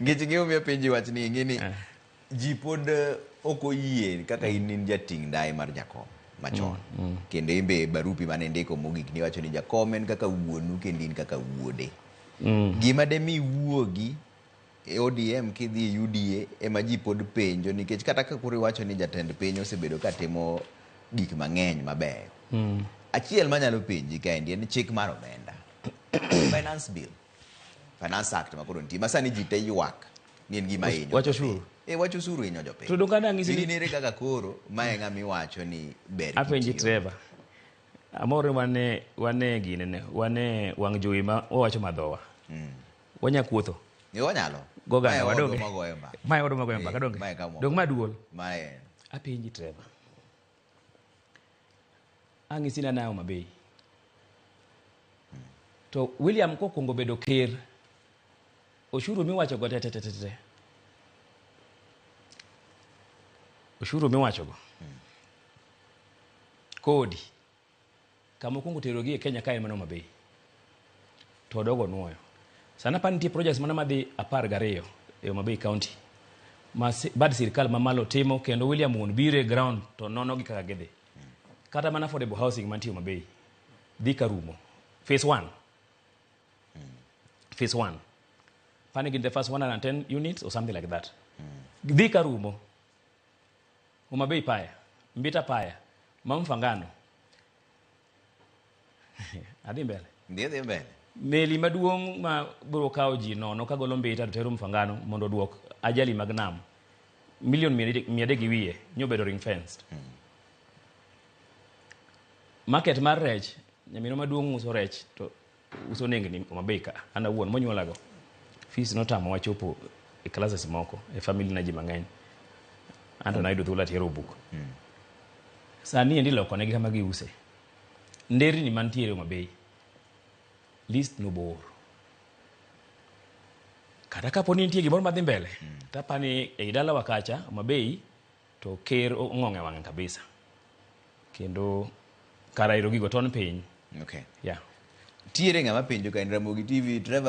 Nikech gimomiyo apenji wachni ing'e ni ji pod ok oyie kaka in in jating' ndaye mar jakom machon. Kendo in be barupi mane indiko mogik niwacho ni jakom en kaka wuonu kendo in kaka wuode. Gima demi iwuogi e ODM kidhi e UDA ema ji pod penjo nikech kata ka koro iwacho ni jatend piny osebedo ka timo gik mang'eny mabeyo. Achiel manyalo penji kaendi en chik mar omenda. Finance Bill. Finance Act ma koro nitie ma sani ji te ywak ni en gima hinyo. Wach osuru. Eh, wach osuru hinyo jopiny. To donge adang' In ere kaka koro mae ng'ama iwacho ni ber Apenji kitiyo. Trevor. Amor ni wane wane ginene, wane wang' jowi ma wawacho madhowa. Wanya kuotho. Ni wanyalo. Goga Mae wa odwa donge. magoyo mbaka. Mae odwa magoyo mbaka Eh, donge. mae kama Dong ma duol. Mae. Apenji Trevor. Ang'isi ni an a Homa Bay. To William kokwongo bedo ker, oshuru miwacho go te te te te te. Oshuru miwacho go. Kodi. Kama okwongo terogi e Kenya ka en mana Homa Bay. To odogo nuoyo. Sani apani nitie projects mana madhi 12 e Homa Bay County. Ma bad sirkal mamalo timo kendo William wuon biro e ground to nono gi kaka gidhi. Kata mana affordable housing mantie Homa Bay dhi ka rumo. Phase 1. Phase 1. Pani gin the first 110 units or something like that. Dhi ka rumo. Homa Bay Paya, Mbita Paya, Mamfangano. Adhi mbele. Dhi dhi mbele. Meli maduong' ma biro kawo ji nono kagolo Mbita to tero Mfangano mondo oduok ajali mag nam. Milion 300 gi wiye nyobedo ring fenced. Market mar rech, nyaminwa maduong' uso rech to uso nengni Homa Bay ka. An awuon monyuolago. Fees notamowa chopo e classes moko e family na ji mang'eny. Anto nayudo thuolo atero buk. Sani endi iloko negi kama giuse. Nderni mantiere Homa Bay list no bor. Kata kapo ni nitie gimoro madhi mbele, to apani ei dalawa kacha Homa Bay to ker ong'ong'e wang'e kabisa. Kendo kara ero gigo ton piny. Okay. Yeah. Tiere ng'ama penjo ka en Ramogi TV, Trevor.